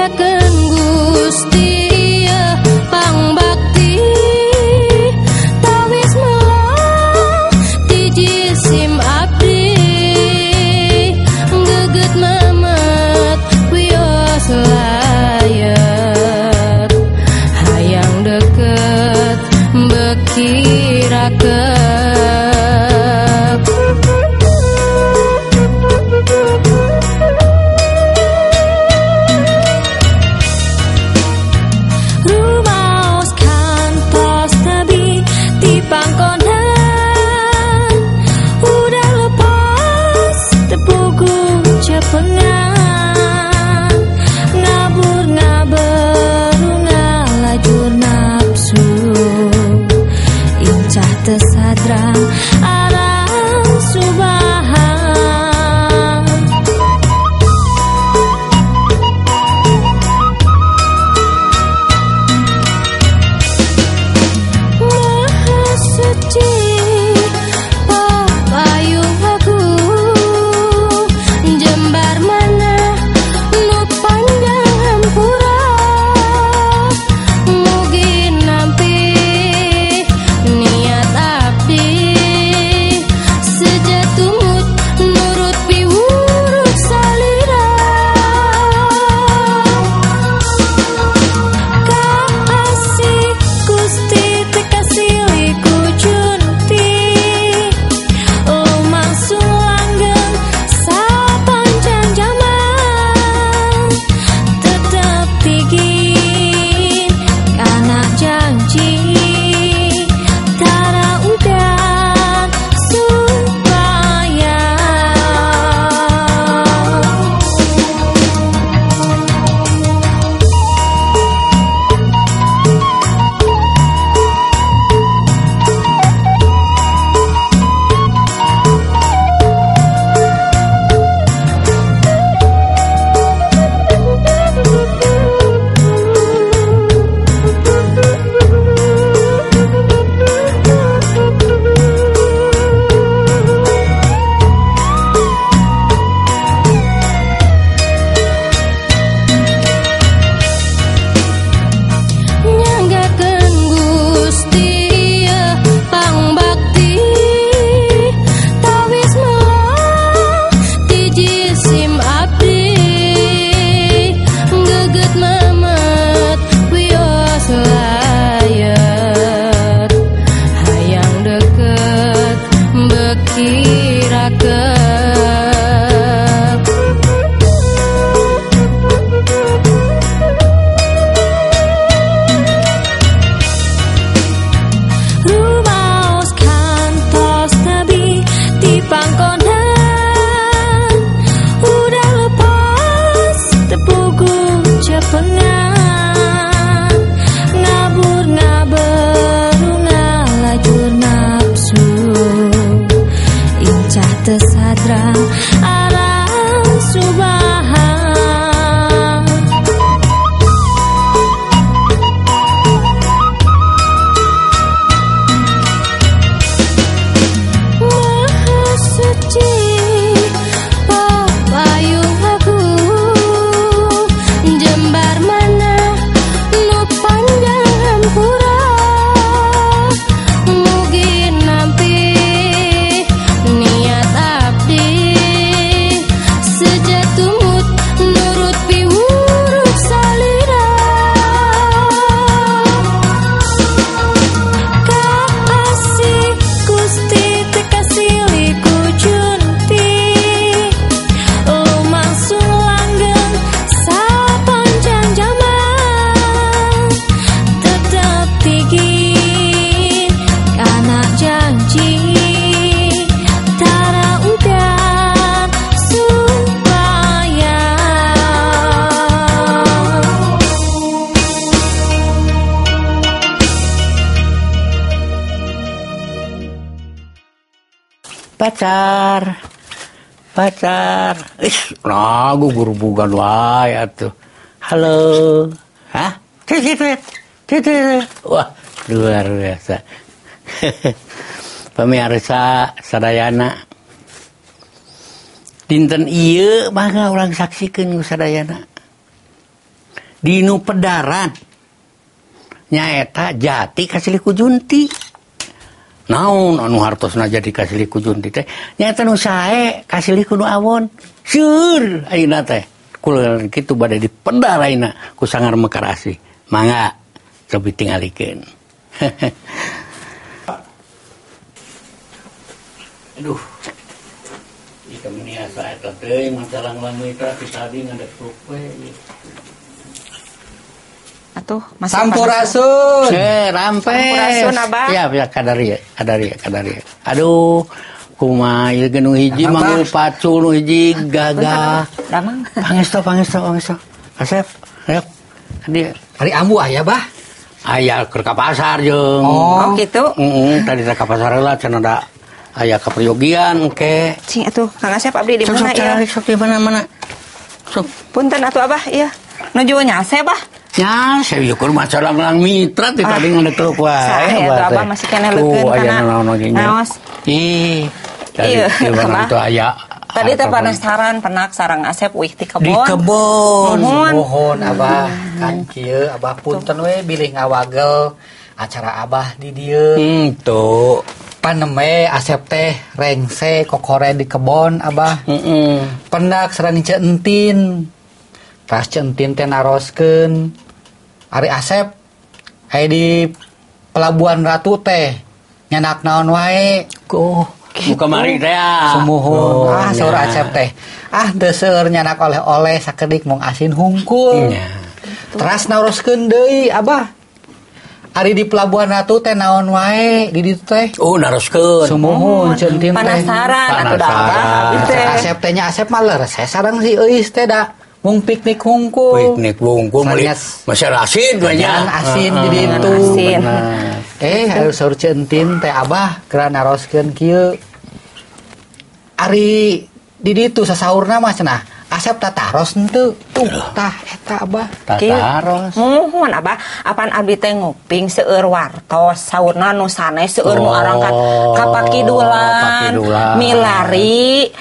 Nyanggakeun Gusti ieu pangbakti tawis melang ti jisim abdi geget memet wios layet hayang deket beuki rakep. Rumaos kantos tabi ti pangkonan udah lepas tepugu cepengan ngabur ngaberu ngalajur nafsu incah tesadrang arang subahan. Maha suci papayu agung jembar mana nu panjang hampura mugi nampi niat abdi sejatumut nurut piwuruk salira kaasih Gusti teu kasilih ku junti lumangsung langgeng sapanjang jaman tetep tigin kana janji tara udan supaya. Nyanggakeun Gusti ieu pangbakti tawis melang ti jisim abdi geget memet wios layet hayang deket beuki rakep. Rumaos kantos tabi ti pangkonan udah lepas tepugu cepengan ngabur ngaberu ngalajur nafsu incah tesadrang arang subahan. Maha suci papayu agung jembar mana nu panjang hampura mugi nampi niat abdi sejatumut nurut piwuruk salira kaasih Gusti teu kasilih ku junti lumangsung langgeng sapanjang jaman tetep tigin kana janji tara udan supaya. Pacar, pacar. Ih, lagu gurubugan wae atuh. Halo. Hah? Titit, titit. Wah, luar biasa. Pemirsa sadayana. Dinten ieu mangga urang saksikeun ku sadayana. Dinu pedaran nyaeta jati kasilih ku junti. Naon anu hartosna jadi kasilih ku junti teh nyaeta nu sae kasilih ku nu awon. Seur ayeuna teh kula kitu bade dipedar ayeuna ku Sanggar Mekar Asih. Mangga cobi tingalikeun. Aduh. Ika meniasa eta teh macalang mitra ti tadi ngadek we. Atuh masih Sampurasun. Rampes. Sampurasun Abah. Ya, ya kadaria, kadaria, kadaria. Aduh, kumaha ieu ge nu hiji manggul pacul nu hiji gagah. Damang. Pangestu, pangestu, pangestu. Asep, ayo. Kadieu. Ari ambu aya, Bah? Aya keur ka pasar jeung. Oh, kitu. Heeh, tadi teh ka pasar heula cenah da aya kaperyogian engke. Cing atuh, Kang Asep abdi di mana ieu? Sok di mana-mana. Sok. Punten atuh Abah, ieu. Nuju nyase, Bah. Ya, saya ukur masalah lang mitra ti tadi ngadek wae. Sae atuh Abah masih keneh leukeun kana. Naos. Ih. Tadi itu aya. Tadi teh penasaran penak sarang Asep uih ti kebon. Di kebon. Mohon Abah kan kieu Abah punten we bilih ngawagel acara Abah di dieu. Tuh. Paneme Asep teh rengse kokore di kebon Abah. Heeh. Pendak sareng Ceu Entin. Tas Ceu Entin teh naroskeun ari Asep aya di Pelabuhan Ratu teh nyanak naon wae. Oh, muka mari teh. Sumuhun. Ah, saur Asep teh. Ah, teu seueur nyanak oleh-oleh sakedik mung asin hungkul. Teras naroskeun deui Abah. Ari di Pelabuhan Ratu teh naon wae di ditu teh? Oh, naroskeun. Sumuhun Ceu Entin teh. Penasaran atuh da Abah. Cek Asep teh nya Asep mah leres sareng si Euis teh da. Mung piknik hungkul. Piknik hungkul meuli masih asin banyak. Asin di ditu. Harus saur Ceu Entin teh Abah keur naroskeun kieu. Ari di ditu sasaurna mah cenah. Asep tataros henteu. Tuh tah eta Abah. Tataros. Muhun Abah, apan abdi teh nguping seueur wartos saurna nu sanes seueur nu arangkat ka Pakidulan, milari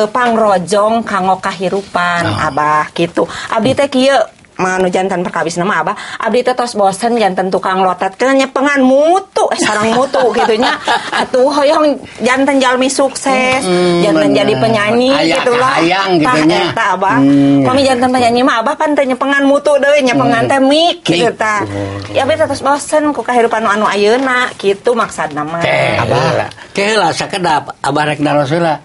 pangrojong kanggo kahirupan Abah kitu. Abdi teh kieu manu jantan perkawisna mah Abah, abdi teh tos bosen jantan tukang lotet teh nyepengan mutu sarang mutu kitu nya. Atuh hoyong jantan jalmi sukses, jantan jadi penyanyi gitulah. Gitu nya. Tah eta Abah. Pami jantan penyanyi mah Abah pan teh nyepengan mutu deui, nyepengan teh mik kitu tah. Ya abdi teh tos bosen ku kahirupan anu ayeuna kitu maksudna mah. Abah. Teh heula sakedap Abah rek naros heula.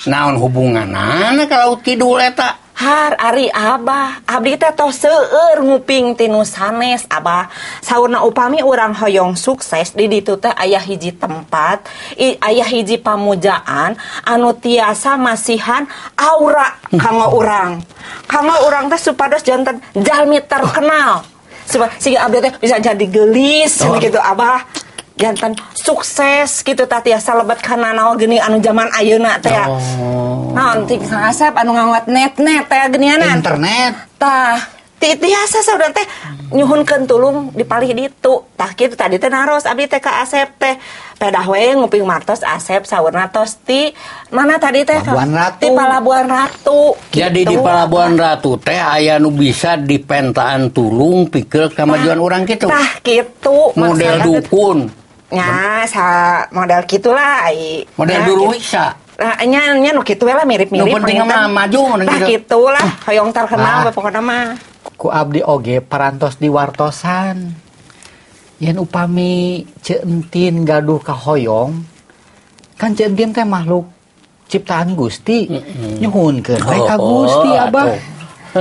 Naon hubunganana ka Laut Kidul eta? Har ari Abah, abdi teh tos seueur nguping ti nu sanes Abah. Saurna upami urang hoyong sukses di ditu teh aya hiji tempat, aya hiji pamujaan anu tiasa masihan aura kanggo urang. Kanggo urang teh supados janten jalmi terkenal. Sehingga abdi teh bisa jadi geulis gitu Abah. Jantan sukses gitu tah tiasa lebet kana naon geuning anu zaman ayeuna teh. Naon ti Kang Asep anu ngawat net-net teh geuningan. Internet. Tah, tiasa saudara teh nyuhunkeun tulung di palih ditu. Tah kitu tadi teh naros abdi teh ka Asep teh. Pedah we nguping martos Asep saurna tos ti mana tadi teh? Pelabuhan Ratu. Ti Pelabuhan Ratu. Jadi di Pelabuhan Ratu teh aya nu bisa dipentaan tulung pikeun kamajuan urang kitu. Tah kitu model dukun. Nya, sa model gitulah ai. Model dulu bisa. Nah, nya nya nu kitu we lah mirip-mirip. Nu penting mah maju tah kitu lah, hoyong terkenal we pokona mah. Ku abdi oge parantos diwartosan. Yen upami Ceu Entin gaduh kahoyong, kan Ceu Entin teh makhluk ciptaan Gusti. Nyuhunkeun we ka Gusti Abah.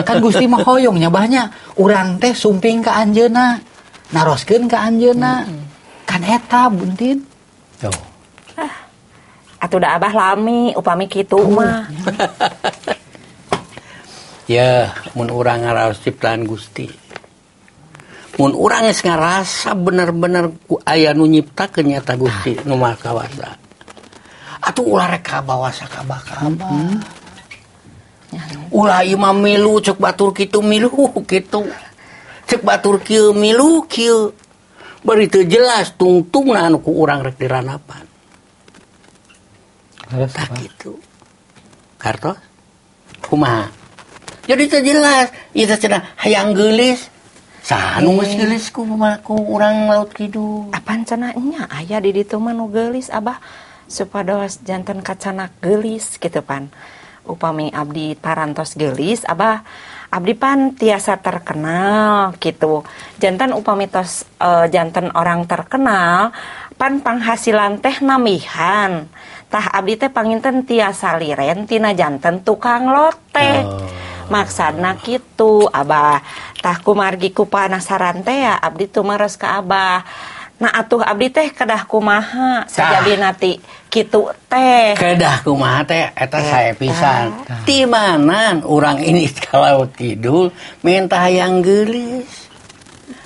Kan Gusti mah hoyong nya bahnya urang teh sumping ka anjeunna, naroskeun ka anjeunna. Kan eta Buntin. Tuh. Atuh da Abah lami upami kitu mah. Ya, mun urang ngaraos ciptaan Gusti. Mun urang geus ngarasa bener-bener ku aya nu nyiptakeun nyata Gusti nu Maha Kawasa. Atuh ulah rek kabawa sakabah-kabah. Ulah ieu mah milu cek batur kitu milu kitu. Cek batur kieu milu kieu. Bari teu jelas tungtungna anu ku urang rek diranapan. Tah kitu. Kartos kumaha? Jadi teu jelas, ieu teh cenah hayang geulis. Saha nu geus geulis ku urang Laut Kidul? Apan cenah nya aya di ditu mah nu geulis Abah supados janten kacanak geulis kitu pan. Upami abdi parantos geulis Abah, abdi pan tiasa terkenal gitu. Janten upami tos janten orang terkenal pan panghasilan teh namihan. Tah abdi teh panginten tiasa liren tina janten tukang lote. Oh. Maksudna kitu Abah. Tah kumargi ku panasaran teh ya abdi tumaros ka Abah. Nah atuh abdi teh kedah kumaha sajabina ti kitu teh. Kedah kumaha teh eta sae pisan. Ti manan urang ini ka Laut Kidul minta hayang geulis.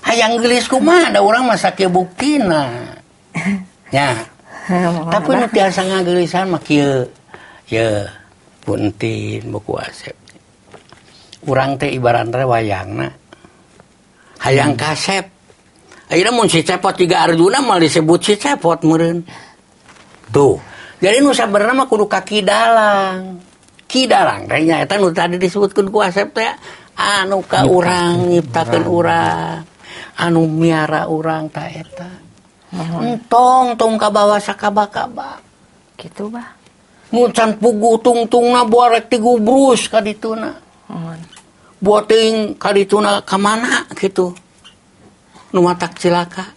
Hayang geulis kumaha da urang mah sakieu buktina. Nya. Tapi nu tiasa ngageulisan mah kieu. Ye, punten buku Asep. Urang teh ibaratna wayangna. Hayang kasep. Ayeuna mun si Cepot jiga Arjuna mah disebut si Cepot meureun. Tuh. Jadi nu sabenerna mah kudu ka Ki Dalang. Ki Dalang teh nya eta nu tadi disebutkeun ku Asep teh anu ka urang nyiptakeun urang, anu miara urang ta eta. Entong tong kabawa sakaba-kaba. Kitu bah. Nu can puguh tungtungna boa rek tigubrus ka dituna. Boa teuing ka dituna ka mana kitu. Nu matak cilaka.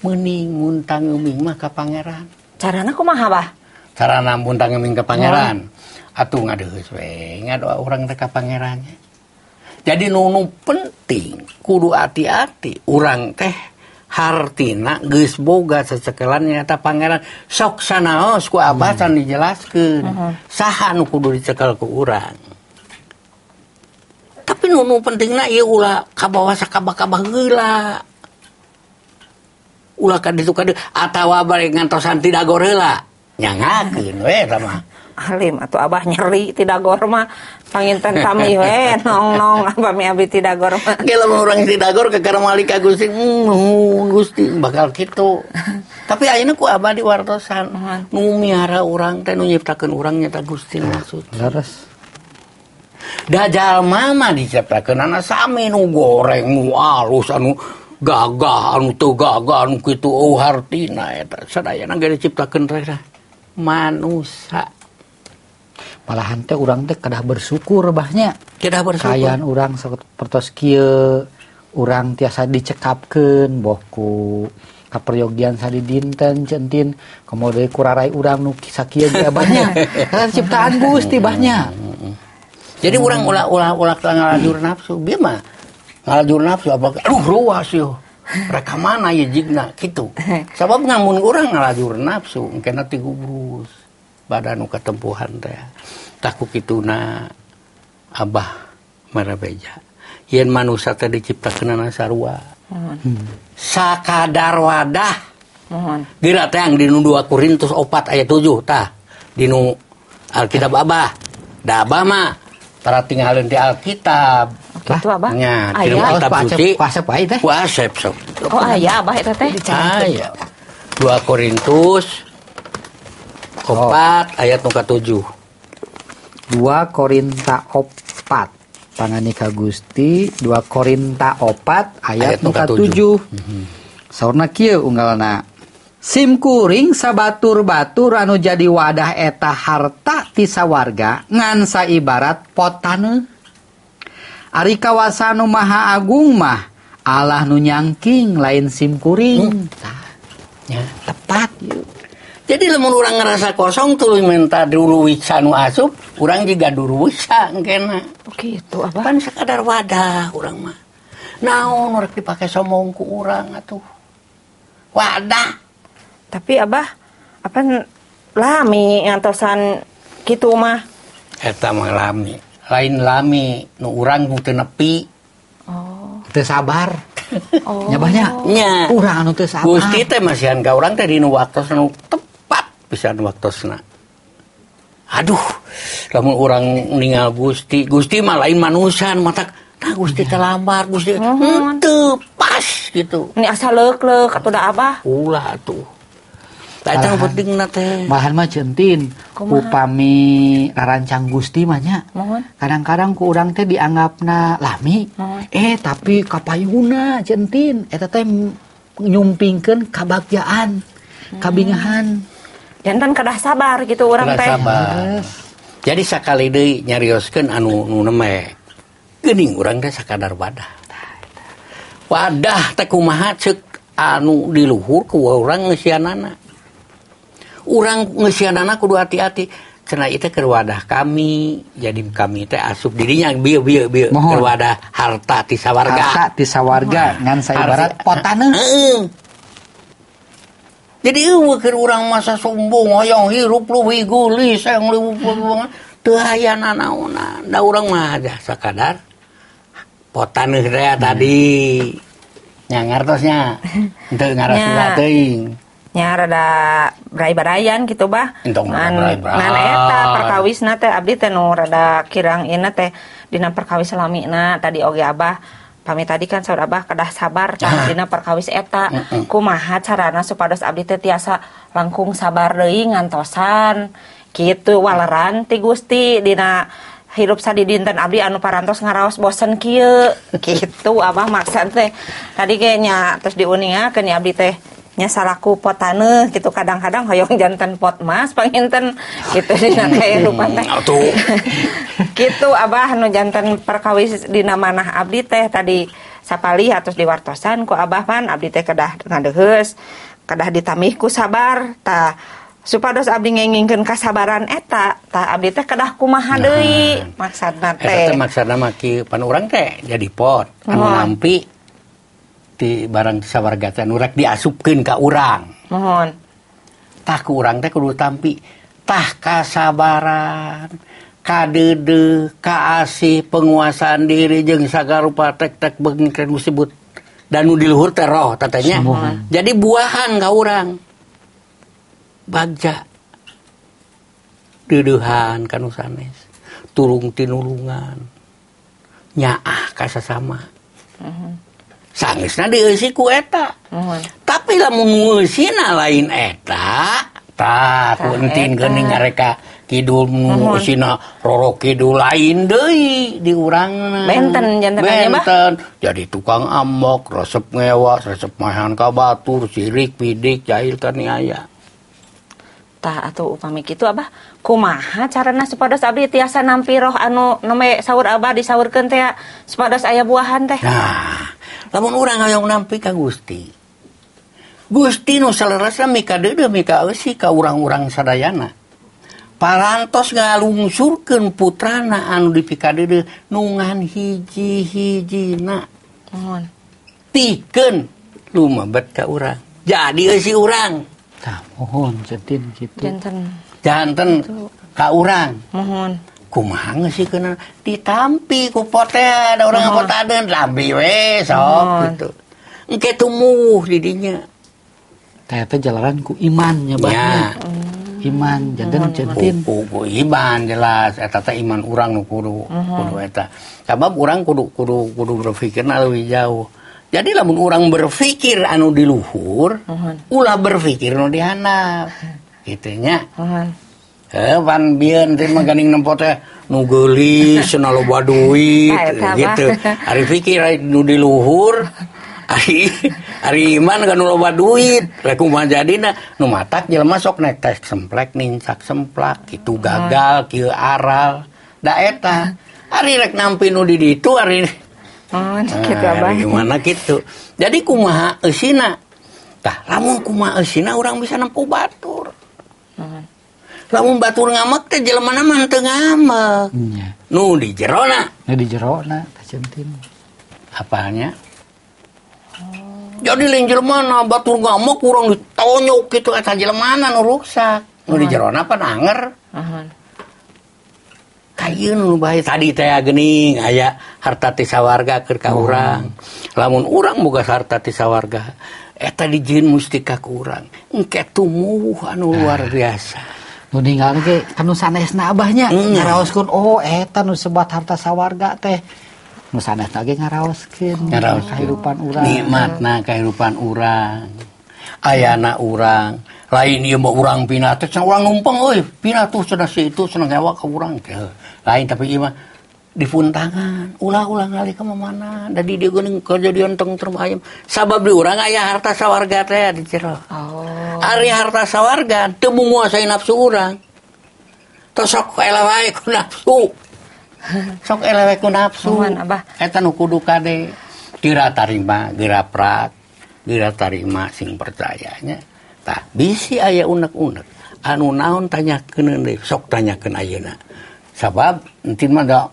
Meuning muntang ngeuming mah ka pangeran. Carana kumaha bah? Carana muntang ngeuming ka pangeran. Atuh ngadeuheus we, ngadoa urang teh ka pangerannya. Jadi nu penting kudu hati-hati urang teh hartina geus boga secekelan nyata pangeran sok sanaos ku Abah can dijelaskeun. Saha nu kudu dicekel ku urang. Tapi nu pentingna ieu ulah kabawa sakaba-kaba heula. Ulah ka ditu ka dieu atawa bari ngantosan tidagor heula. Nyangakeun we eta mah. Alim atuh Abah nyeri tidagor mah panginten tami we nong-nong abah mi abdi tidagor mah. Ge lamun urang tidagor ke karamali ka Gusti, nuhun Gusti bakal kitu. Tapi ayeuna ku Abah diwartosan nu miara urang teh nu nyiptakeun urang nyata Gusti maksud. Leres. Da jalma mah diciptakeunana sami nu goreng, nu alus, anu gagah, anu teu gagah, anu kitu eueuh hartina eta. Sadayana ge diciptakeun teh manusa. Malahan teh urang teh kedah bersyukur bahnya. Kedah bersyukur. Kaayaan urang sapertos kieu, urang tiasa dicekapkeun boh ku kaperyogian sadidinten centin, komo deui ku rarai urang nu sakieu ge abahnya. Karena ciptaan Gusti bahnya. Jadi urang ulah ngalajur nafsu, bieu mah ngalajur nafsu apa aduh ruas yo. Rek ka mana ye jigna kitu. Sabab ngamun urang ngalajur nafsu engkena tigubrus. Badan nu katempuhan teh. Tah ku kituna Abah marabeja. Yen manusa teh diciptakeunana sarua. Sakadar wadah. Geura teh ang dinu 2 Korintus 4 ayat 7 tah. Dinu Alkitab Abah. Da Abah mah tara tinggalin di Alkitab. Kitu Abah. Nya, dinu Kitab Suci. Ku Asep wae teh. Ku Asep sok. Oh aya Abah eta teh. Aya. 2 Korintus 4 ayat nu ka-7. 2 Korinta 4 panganika Gusti 2 Korinta 4 ayat nu ka-7. Saurna kieu unggalna. Sim kuring sabatur-batur anu jadi wadah eta harta ti sawarga ngan saibarat pot taneuh. Ari kawasa nu maha agung mah Allah nu nyangking lain sim kuring. Ya, tepat yeuh. Jadi lamun urang ngerasa kosong tuluy minta dulu wiksa nu asup, urang juga dulu wiksa engkena. Kitu Abah. Pan sakadar wadah urang mah. Naon rek dipake sombong ku urang atuh. Wadah. Tapi Abah, apa lami ngantosan kitu mah? Eta mah lami. Lain lami nu urang nu teu nepi. Oh. Teu sabar. Oh. Nya bah nya. Nya. Urang anu teu sabar. Gusti teh masihan ka urang teh dinu waktos nu tepat pisan waktosna. Aduh, lamun urang ningal Gusti, Gusti mah lain manusia matak. Nah Gusti teh lambar, Gusti henteu pas gitu. Ini asa leuk-leuk atuh da Abah. Ulah atuh. Tah eta nu pentingna teh. Malahan mah Centin upami rarancang Gusti mah nya. Kadang-kadang ku urang teh dianggapna lami. Tapi kapayuna Centin eta teh nyumpingkeun kabagjaan, kabingahan. Jantan kedah sabar gitu urang teh. Jadi sakali deui nyarioskeun anu nu neme. Geuning urang teh sakadar wadah. Wadah teh kumaha ceuk anu di luhur ku urang ngeusianana. Urang ngeusianana kudu hati-hati. Cenah ieu teh keur wadah kami, jadi kami teh asup dirinya bieu bieu bieu keur wadah harta ti sawarga. Harta ti sawarga ngan saibarat potaneuh. Heeh. Jadi eueuh keur urang masa sombong hoyong hirup leuwih geulis hayang leuwih teu aya nanaonan. Da urang mah aja sakadar potaneuh teh tadi. Nya ngartosnya henteu ngarasa teuing. Nya rada berai-berayan gitu bah. Ngan eta perkawisna teh abdi teh nu rada kirang ieu teh dina perkawis lamina tadi oge abah. Pami tadi kan saur abah kedah sabar tah dina perkawis eta. Kumaha carana supados abdi teh tiasa langkung sabar deui ngantosan kitu waleran ti Gusti dina hirup sadidinten abdi anu parantos ngaraos bosen kieu kitu abah maksad teh tadi ge nya terus diuningakeun nya abdi teh nya salaku potaneuh gitu kadang-kadang hoyong janten pot mas panginten gitu dina kahirupan teh kitu abah nu janten perkawis dina manah abdi teh tadi sapalih atos diwartosan ku abah pan abdi teh kedah ngadeuheus kedah ditamih ku sabar tah supados abdi ngengingkeun kasabaran eta tah abdi teh kedah kumaha deui maksudna teh eta teh maksudna mah kieu pan urang teh jadi pot anu nampi di barang sawarga teh anu rek diasupkeun ka urang. Mohon. Tah ku urang teh kudu tampi tah kasabaran, kadeudeuh, kaasih, penguasaan diri jeung sagarupa tek-tek beung teh disebut dan nu di luhur teh roh tatanya. Jadi buahan ka urang. Bagja deudeuhan ka nu sanes, tulung tinulungan, nyaah ka sasama. Sangesna dieusi ku eta. Tapi lamun ngeusina lain eta, tah ku entin geuning ngareka kidul ngeusina roro kidul lain deui di urangna. Benten janten nya bah. Benten. Jadi tukang amok, resep ngewa, resep mahan ka batur, sirik, pidik, jahil kaniaya. Tah atuh upami kitu abah kumaha carana supados abdi tiasa nampi roh anu nome saur abah disaurkeun teh supados aya buahan teh. Nah, lamun urang hoyong nampi ka Gusti. Gusti nu saleresna mikadeudeuh mikaeusi ka urang-urang sadayana. Parantos ngalungsurkeun putrana anu dipikadeudeuh nu ngan hiji-hijina. Mohon. Pikeun lumebet ka urang. Jadi eusi urang. Tah mohon Centin kitu. Janten. Janten ka urang. Mohon. Kumaha ngeusikeunna ditampi ku pote da urang potadeun lambi we sok kitu. Engke tumuh di dinya. Teh teh jalanan ku iman nya bah. Iman janten Centin. Ku iman jelas eta teh iman urang nu kudu kudu eta. Sabab urang kudu kudu kudu berpikirna leuwih jauh. Jadi lamun urang berpikir anu di luhur, ulah berpikir nu di handap. Kitu nya. Heuh pan bieun teh mah geuning nempo teh nu geulis cenah loba duit gitu. Ari pikir nu di luhur, ari iman kan nu loba duit. Rek kumaha jadina nu matak jelema sok naik tes semplek nincak semplak kitu gagal kieu aral. Da eta ari rek nampi nu di ditu ari gitu abah. Gimana gitu. Jadi kumaha eusina. Tah lamun kumaha eusina urang bisa nempo batur. Lamun batur ngamek teh jelemana mah teu ngamek. Nu di jerona. Nu di jerona tah Centin. Apanya? Jadi lain jelemana batur ngamek urang ditonyok kitu eta jelemana nu ruksak. Nu di jerona pan anger. Kayeun nu bae tadi teh geuning aya harta ti sawarga keur ka urang. Lamun urang boga harta ti sawarga eta dijieun mustika ku urang. Engke tumuwuh anu luar biasa. Nu ninggal ge kanu sanesna abahnya ngaraoskeun oh eta nu sebat harta sawarga teh. Nu sanesna ge ngaraoskeun kahirupan urang. Nikmatna kahirupan urang. Ayana urang. Lain ieu mah urang pindah teh cenah urang numpang euy, pindah tuh cenah si itu cenah ngewa ka urang teh. Lain tapi ieu mah dipuntangan, ulah-ulah ngalih ka mana. Da di dieu geuning kejadian tentrem ayem. Sabab di urang aya harta sawarga teh di jero. Oh. Ari harta sawarga teu menguasai nafsu urang. Tos sok eleh wae ku nafsu. Sok eleh wae ku nafsu. Nuhun, Abah. Eta nu kudu kade geura tarima, geura prak, geura tarima sing percayanya. Tah bisi aya unek-unek anu naon tanyakeun deui, sok tanyakeun ayeuna. Sabab entin mah da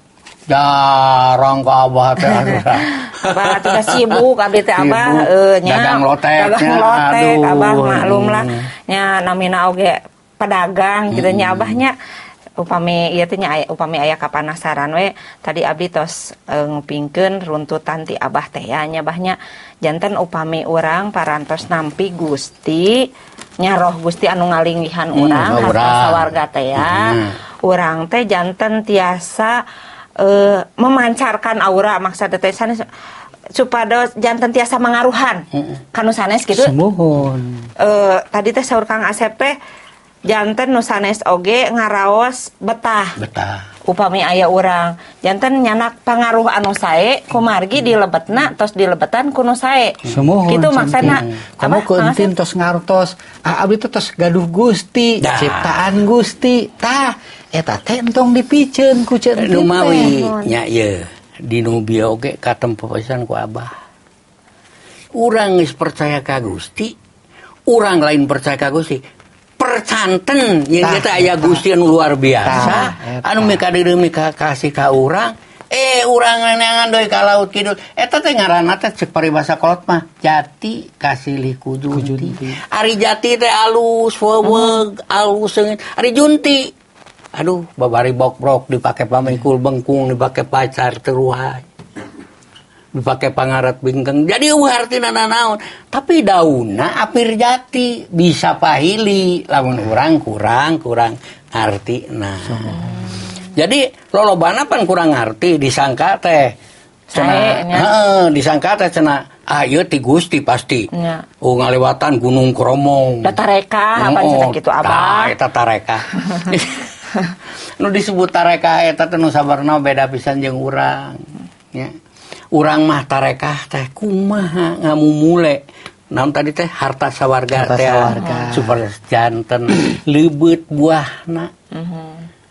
jarang ka Abah teh. Abah teh sibuk abdi teh Abah nya. Dagang lotek. Dagang lotek Abah maklum lah nya namina oge pedagang gitu nya Abah nya. Upami ieu teh nya upami aya kapanasaran we tadi abdi tos ngupingkeun runtutan ti Abah teh ya nya Abah nya. Janten upami urang parantos nampi Gusti nya roh Gusti anu ngalinggihan urang harta sawarga teh ya. Urang teh janten tiasa memancarkan aura maksud teh sanes supados janten tiasa mangaruhan kanu sanes kitu. Sumuhun. Tadi teh saur Kang Asep teh janten nu sanes oge ngaraos betah. Betah. Upami aya urang janten nyanak pangaruh anu sae kumargi dilebetna tos dilebetan ku nu sae. Sumuhun. Kitu maksudna. Kamu ku entin tos ngartos, abdi teh tos gaduh Gusti, ciptaan Gusti. Tah eta teh entong dipiceun ku Ceu Entin. Lumawi nya ieu di nu bieu oge katempo pisan ku Abah. Urang geus percaya ka Gusti, urang lain percaya ka Gusti. Percanten yen eta aya Gusti anu luar biasa, anu mikadeureuh mikakasih ka urang, urang neneangan deui ka laut kidul. Eta teh ngaranna teh ceuk paribasa kolot mah jati kasilih ku junti. Ari jati teh alus, weweg, alus seungit. Ari junti aduh babari bokbrok dipake pamikul bengkung dipake pacar teruhai. Dipake pangarat bingkeng. Jadi eueuh artina nanaon. Tapi daunna apir jati bisa pahili lamun urang kurang artina. Jadi lolobana pan kurang ngarti disangka teh cenah heeh disangka teh cenah ah ieu ti Gusti pasti. Oh ngalewatan Gunung Kromo. Da tareka apa cenah kitu Abah. Tah eta tareka. Nu disebut tareka eta teh nu sabarna beda pisan jeung urang nya. Urang mah tarekah teh kumaha ngamumule. Naon tadi teh harta sawarga teh super janten leubeut buahna.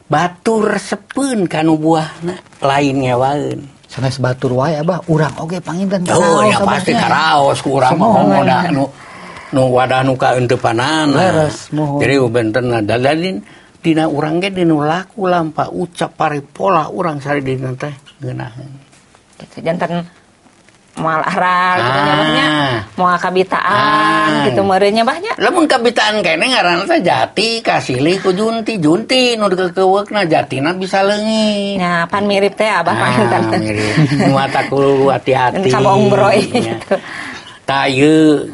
Batur resepeun kanu buahna lain ngewaeun. Sanes batur wae Abah, urang oge panginten karaos. Oh ya pasti karaos ku urang mah wadah nu wadah nu kaeuntepanana. Jadi benten dadadin dina urang ge dinu laku lampah ucap paripola urang sari dina teh ngeunaheun. Gitu janten moal aral gitu nya Abahnya, moal kabitaan gitu meureun nya Abahnya. Lamun kabitaan kene ngaranna teh jati kasilih ku junti, junti nu dikeukeukna jatina bisa leungit. Nya pan mirip teh Abah panginten. Mirip. Nu mata kudu hati-hati. Sabongbroy gitu. Tah ieu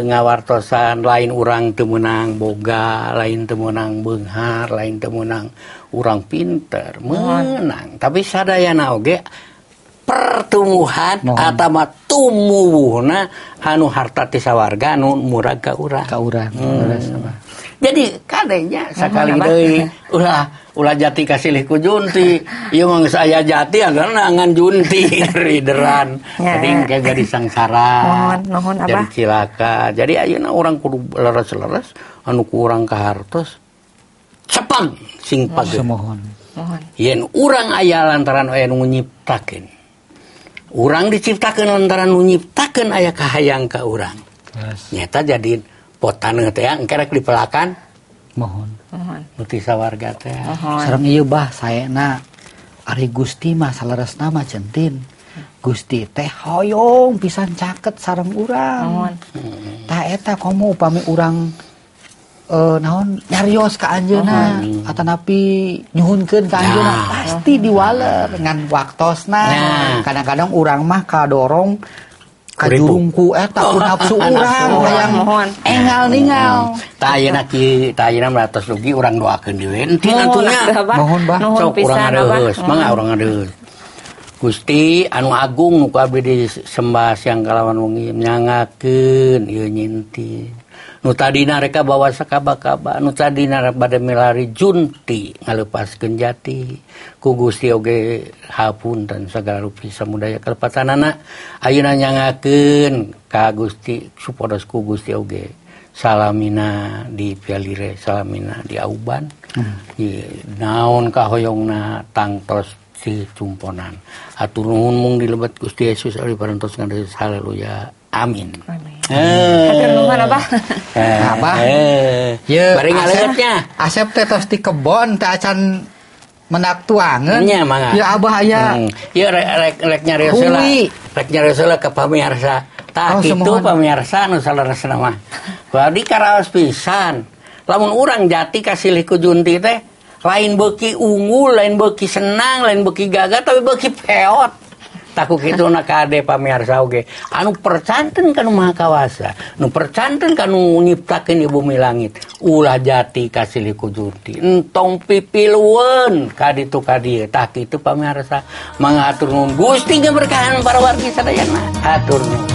ngawartosan lain urang teu meunang boga, lain teu meunang beunghar, lain teu meunang urang pinter, meunang. Tapi sadayana oge pertumbuhan atama tumuwuhna anu harta ti sawarga anu murag ka urang. Ka urang. Jadi kadenya sakali deui ulah jati kasilih ku junti. Ieu mah geus aya jati anggaran ngan junti rideran. Jadi engke jadi sangsara. Nuhun Abah. Jadi cilaka. Jadi ayeuna urang kudu leres-leres anu ku urang kahartos cepang sing pageuh. Sumuhun. Yen urang aya lantaran aya nu nyiptakeun. Urang diciptakeun lantaran nu nyiptakeun aya kahayang ka urang. Nyata jadi pot taneuh teh engke rek dipelakan. Mohon. Nu ti sawarga teh. Sareng ieu bah saena ari Gusti mah saleresna mah centin. Gusti teh hoyong pisan caket sareng urang. Tah eta komo upami urang naon nyarios ka anjeunna atanapi nyuhunkeun ka anjeunna pasti diwaler ngan waktosna. Kadang-kadang urang mah kadorong kajurungku eta ku nafsu urang hayang engal ningal. Tah ayeuna kieu, tah ayeuna mah tos rugi urang doakeun deui. Entin atunya. Mohon bah. Sok urang ngareus, mangga urang ngareus. Gusti anu agung nu ku abdi disembah siang kalawan wengi nyangakeun ieu nyintin. Nu tadina rek bawa sakaba-kaba, nu tadina bade milari junti ngalepaskeun jati. Ku Gusti oge hapunten sagala rupi samudaya kalepatanana ayeuna nyangakeun ka Gusti supados ku Gusti oge salamina di pialire, salamina di auban. Naon kahoyongna tangtos di cumponan. Atur nuhun mung di lebet Gusti Yesus ari parantos ngadeus haleluya. Amin. Amin. Hatur nuhun Abah. Abah. Ye, bari ngaleutnya. Asep teh tos di kebon teh acan menak tuangeun. Nya mangga. Ya Abah aya. Ye rek nyarios heula. Rek nyarios heula ka pamirsa. Tah kitu pamirsa nu saleresna mah. Badi karaos pisan. Lamun urang jati kasilih ku junti teh lain beuki unggul, lain beuki senang, lain beuki gagah tapi beuki peot. Taku kitu na kade pamirsa oge. Anu percanten kanu Maha Kawasa, nu percanten kanu nyiptakeun di bumi langit. Ulah jati kasilih ku junti. Entong pipilueun ka ditu ka dieu. Tah kitu pamirsa, mangga hatur nuhun Gusti ngaberkahan para wargi sadayana. Hatur nuhun.